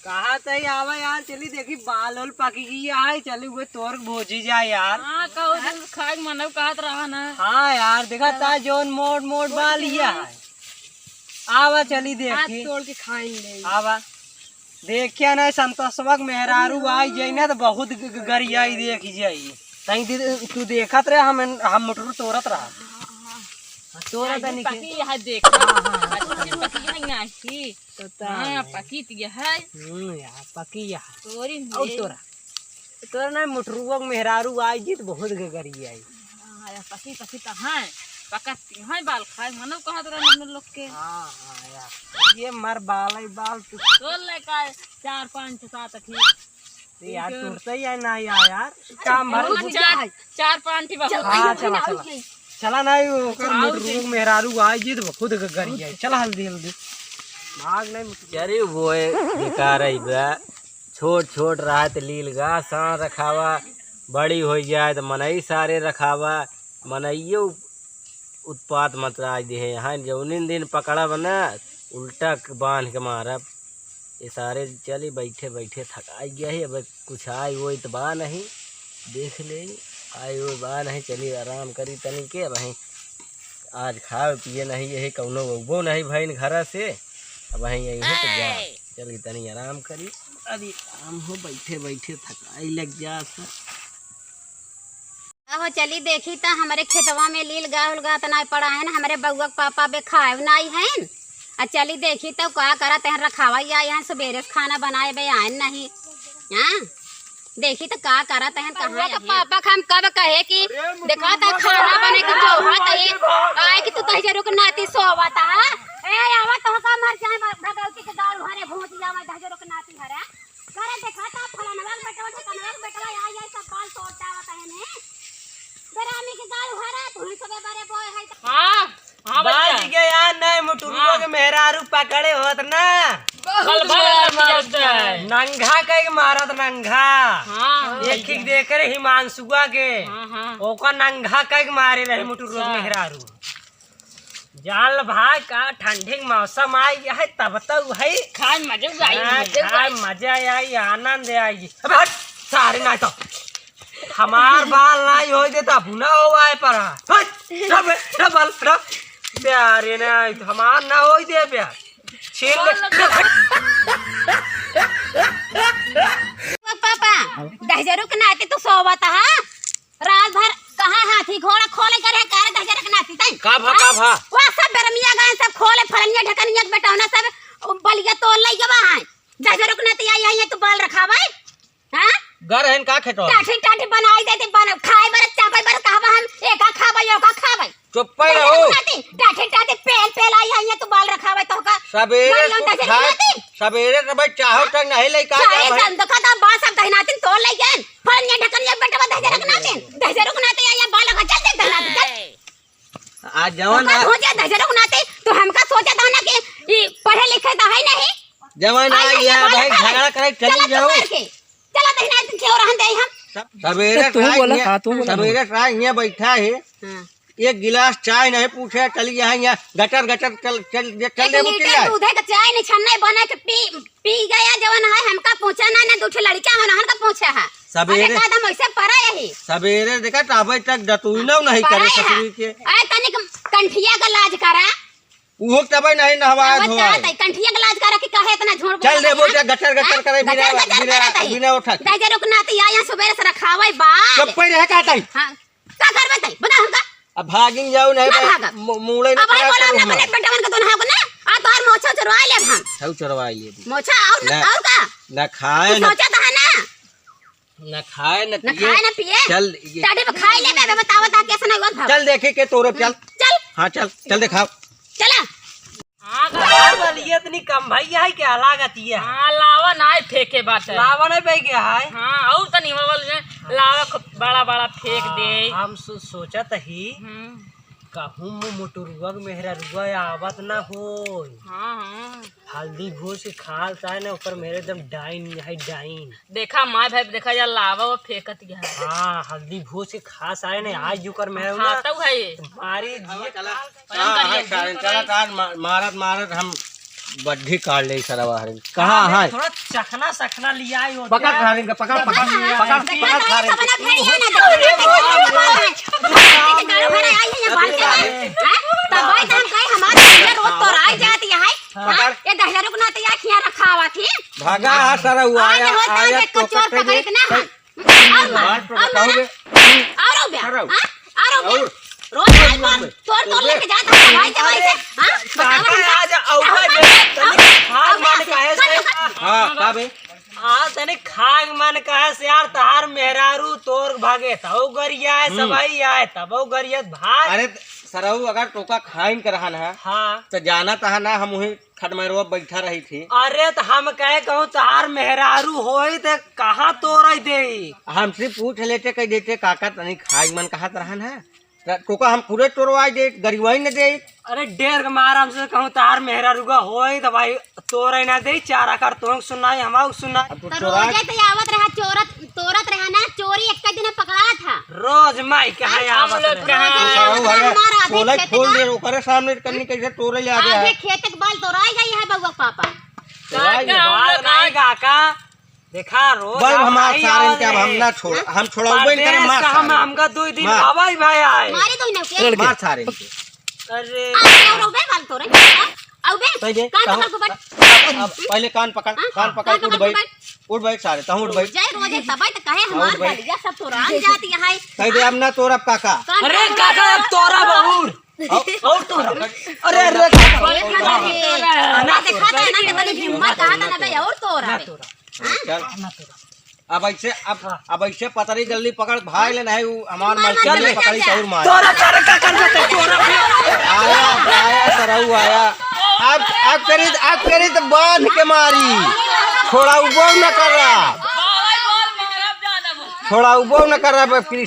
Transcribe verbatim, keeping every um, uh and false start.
कहा तई आवा यार, चली देखी बाल ओल पकी गई है, चली वो तोर भोजी जाए यार। हाँ, कहू दिन खाए के मनऊ कहत रहा ना। हाँ यार, देखा ता जौन मोट मोट बाल ही है। आवा चली हाथ देखी। तोड़ के खाएंगे। आवा। देखिया ना संतोषवा के मेहरारू आई जाई ना तो बहुत ग-, ग-, गरियाई देखी जाई। तई दे-, तू देखत रहे हम, हम मुटरू तोरत रहा। हाँ, तोरत नहीं के। पकी यह देखा। हाँ, हाँ, हाँ। अच्छी पकी है नहीं। तो ता हाँ, नहीं। पकी तो यह है। हम्म, यार, पकी यह है। तोरी और में। तोरा। तोरा ना मुटरुआ के मेहरारू आई जी तो बहुत ग-, गरियाई। हाँ, यार, पकी, पकी तो है। पकत है बाल खाए, मनो कहत रहे हम लोग के। हाँ, हाँ, यार। ये मर बाल है, बाल तू। तोर ले का चार, पाँच, सात अठी। ए यार, टूटता ही है ना यार, यार। काम भर चलो, चार, चार पाँच ही बहुत। हाँ, चला, चला। चला ना, ये ओकर आओ मुटरू जी। मेहरारू आई जी तो खुद ग-, गरियाई। चला हल्दी, हल्दी। भाग नहीं मुटरू। अरे वो है, बेकार है बे। छोट, छोट रहा तो लील गा, साँस रखावा, बड़ी हो जाए तो मनई सारे रखावा, मनइयो उत्पात मचाई दिहे हैं, जौनिन दिन पकड़ब न, उल्टा क-, बान्ह के मारब। ये सारे चली बैठे बैठे थकाई गया है, अब कुछ आए वो तो बा नहीं, देख ले, आए वो बा नहीं, चली आराम करी तनी के, अब वहीं आज खाए पिए नहीं, यही कौनो उबो नहीं भइन घर से, अब वहीं यही है तो जा, चली तनी आराम करी। अरे आराम हो, बैठे बैठे थकाई लग जा सब। अहो, चली देखी त हमरे खेतवा में लील गाहुल गात नाय पड़ा है न, हमरे बउआ के पापा बे खाए नाई हैं। आ चली देखी त का करत हैं, रखावा ही आई हैं, सुबेरे से खाना बनाए बे आए नहीं। हाँ, देखी त का करत हैं, कहाँ बउआ के हैं? पापा के हम कब कहे कि अरे, देखा त खाना बने के जोहत है, आए कि तू दहिजरू के नाती सोवत है। ए, आवा तो का मर जाए, भगवती के दारू हरे भूत जावा, दहिजरू के नाती हरे। करे देखा ता फलानवा के बेटवा, ढेकनवा के बेटवा, आई, आई सब बाल तोड़ डावत है ने। बेरामी के गाल हरा, तू ही सबे बरे बोए है त। हाँ, हाँ भैया। बाज गया नहीं, मुटुरुआ हाँ। के मेहरारू पकड़े होत ना। बहुत कल बार मार मारत है। नंगा कह के मारत नंगा। हाँ, एक भैया। खिक देख रहे हिमांशुआ के। हाँ, हाँ। ओका नंगा कह के मारे रहे मुटुरुआ के अच्छा। मेहरारू। जान ल भाई, का ठंडी के मौसम आ गया है, तब तो है। खाए मजे आई, हाँ, मजे खाए आई। मजा आई, आनंद आई। अबे हट, सारे ना तो। हमार बाल ना होई देता, बुना हो आए पर। हट, रब, रब, रब। प्यारे ना, हमार ना होई दे प्यार। छीन ले। पापा, दहिजरू के नाती तू सोवत हा? रात भर कहाँ हाथी घोड़ा खोले करे, करे दहिजरू के नाती तैं? का भा, का भा? वह सब बेरमिया गए, सब खोले, फलनिया ढकनिया के बेटौना सब बलिया तोड़ लइ गवा है। दहिजरू के नाती आई, आई है तू बाल रखावे? हाँ? घर हन का खेतवा? टाठी, टाठी बनाई देती, बन-, खाए बर, चापे बर कहबा हम, एका खाबे, ओका खाबे। चुप्पे रहो। दहिजरू के नाती, टाठी, टाठी, पेल, पेल आई, आई है तू बाल रखावे तो का? सबेरे बाल लौंडा से खाए, नाती? सबेरे से भाई चाहो तक नहीं ले का चाहे जा भाई। जन देखा था, बाल सब दहिनातिन तोड़ लइ गए। फलनिया ढकनिया बेटवा दहिजरू के नाती, दहिजरू के नाती या, या बाल रखा, चल, चल, दहिनाती, चल। आज जवान तो का आ- सोचे दहिजरू के नाती, तो हमका सोचे था ना कि ई पढ़े लिखे तो है नहीं। जवान आ आ गया गया, बाल भाई, रखा है। झगड़ा करे, चली चला जाओ। पकड़ के। चला दहिनाती क्यों रहन दे हम। सब-, सबेरे तो तू ट्राई बोला, हियाँ, हाँ, तू बोला। सबेरे ट्राई हियाँ बैठा है। हाँ। एक गिलास चाय नहीं पूछे, चली यहाँ, यहाँ गटर, गटर चल, चल, चल एक देबो लीटर चिल्लाए। दूधे का चाय नहीं छन्ने बना के पी, पी गया जवन है, हमका पूछा ना, ना दूठे लड़का मन हमका पूछा है। सबेरे अरे का दम ऐसे परा यही। सबेरे देखा तो अबे तक दतुइनो नहीं करे परा है। ससुरी के। अरे तनिक कंठिया का लाज करा। उहो तबे नहीं नहवाए नहवा धोवाए। चाहत है, कंठिया का लाज करा कि काहे इतना झूठ चल बोलत देबो है? जा गटर, गटर हाँ? करे गटर, बिना, गटर बिना, करत है। बिना उठा के। दहिजरू के नाती आया सुबेरे से रखावे बा। चुप्पे रहे कहत है। हाँ। का करबे तई? बता हमका। अब भागिन जाओ नहीं ना बे, भागब। मु-, मुड़े ना अब भाई पड़ा बोला करो ना, हमार। बने बेटवन के दोनों को ना, आ तोहर मोछा चोरवा लेब हम। हऊ चोरवा लेब। मोछा और ना, ना। और का? ना खाए, तू ना, सोचा था ना? ना खाए, ना ना पिए। खाए, ना पिए। चल, ये टाटी पे खाई लेबे, अबे बतावा ता कैसे नहीं हुआ था। चल देखे के तोरे, चल। चल। हाँ, चल, चल दिखाओ। चला। हाँ, का बाल बलिए इतनी कम भैया है क्या लागत ये? हाँ, लावा ना है फेंके बाटे। लावा नहीं बह गया है? हाँ, और तनी हमारे वाले ने लावा खूब बड़ा बड़ा फेंक दे। हाँ, हम सो-, सोचत ही, हम्म। कहूँ मु-, मुटुरुआ के मेहरारुआ आवत ना होई। हाँ, हाँ। हल्दी घोस के खाल चाहे ना, ओकर मेरे एकदम डाइन है, डाइन। देखा माय भाई, देखा यार, लावा वो फेंकत गया है। हाँ, हल्दी घोस के खास आए ने, आज जुकर में हो हाँ, ना, तब है ये। मारी जिए चला। हाँ, हाँ, चला, चला, मा-, मारत, मारत हम बड्ढी काट ले सरवा हरिन। कहाँ है? थोड़ा चखना सखना लिया ही होता पकड़ है। हरिन का, पकड़, पकड़, पकड़, पकड़, पकड़ हरिन। तब भाई, तब कहीं हमारे रोज तो राय जाती है। हाँ। हाँ, ये दहिया रुक ना, तो या खिया रखावा थी। भागा, हाँ, सरऊ, आज आया, होता आया, है, तो चोर कटे पकड़ दे। इतना है। और मार, मार, तो और बताओ मार। बे। और हो गया, सरऊ। हाँ? और हो गया। और? रोज आज मार, तोड़, तोड़ लेके जाता है, भाई, जब ऐसे, हाँ? बताओ भाई, हमका। आज आऊंगा और बे, भाई, तने और खान भाई, मान और काहे से? भाई, हाँ, का बे? आज तने खान मान काहे से यार, तहार मेहरारू तोर भागे, तब गरिया है, हम्म। सब आई आए, तब गरिया भाग। अरे, सरऊ, अगर तोका खाइन के रहन है, हाँ। तो जाना तहा ना, हम वहीं खटमैरवा बैठा रही थी। अरे, तो हम कहे कहूँ, तहार मेहरारू होई, तो कहाँ तोरई देई? हमसे पूछ लेते, कह देते, "काका, तनी खाई मन कहत रहन है, त तोका हम पूरे तोरवाई दे, गरिवाई न दे।" अरे, डेर के मारा हमसे कहूँ, तहार मेहरारू का होई, तो भाई, तोरई ना दे, चारा कर तोहक सुनाई, हमाऊ सुनाई। अब तो तो चोरा रोजे तो आवत रहा, चोरत, तोरत रहा ना, चोरी एक दिन पकड़ा था। रोज माई कहाँ हम आवत लोग रहे? कहाँ? रोज सरऊ है, हमारा आधे तोला खेत खोल का दे, ओकरे सामने कन्नी कैसे तोरे ले आ गया आधे है? खेत के बाल तोराई गई है बउआ के पापा। तोराई काका, गया। हम बाल लोग नहीं काका। देखा, रोज बस हम हमार आई सारन के अब हम आए। ना छोड़, हम छोड़ाबे नहीं करे, परदेस मार का हम, सारन। हमका दो दिन मार। आवाई भाई आए। मारे दो ना के। मार सारन के। अरे। अरे, और बे बाल तोरे। हाँ? अउबे, पहले कान पकड़, कान पकड़, हाँ, कान पकड़, कान पकड़, उठ बैठ, उठ बैठ सारे, तहूँ उठ बैठ। जाए रोजे तबाई तो कहे हाँ, हमार उठ बैठ। गलिया सब तोरान जाती है। कह दे, "अब ना तोरब काका।" कान अरे पकड़। काका, अब तोरब और। और, और तोरब। अरे, अरे, काका। अरे, ना दिखाता है ना, कि बड़ी हिम्मत कहा था ना बे, और तोरब। ना तोरब। चल। अब ऐसे, अब, अब ऐसे पतरी जल्दी पकड़, भाग ले, नहीं, उ हमार मार, मार, मलकिन मार, पकड़ी मार। तो और मार। तोरा सारे का कर देते, तोरा भी। आया, आया, सरऊ आया। अब, अब करी, अब करी तो बांध के मारी। छोड़ाउबो न कर रहा। छोड़ाउबो न कर रहा, अब फिर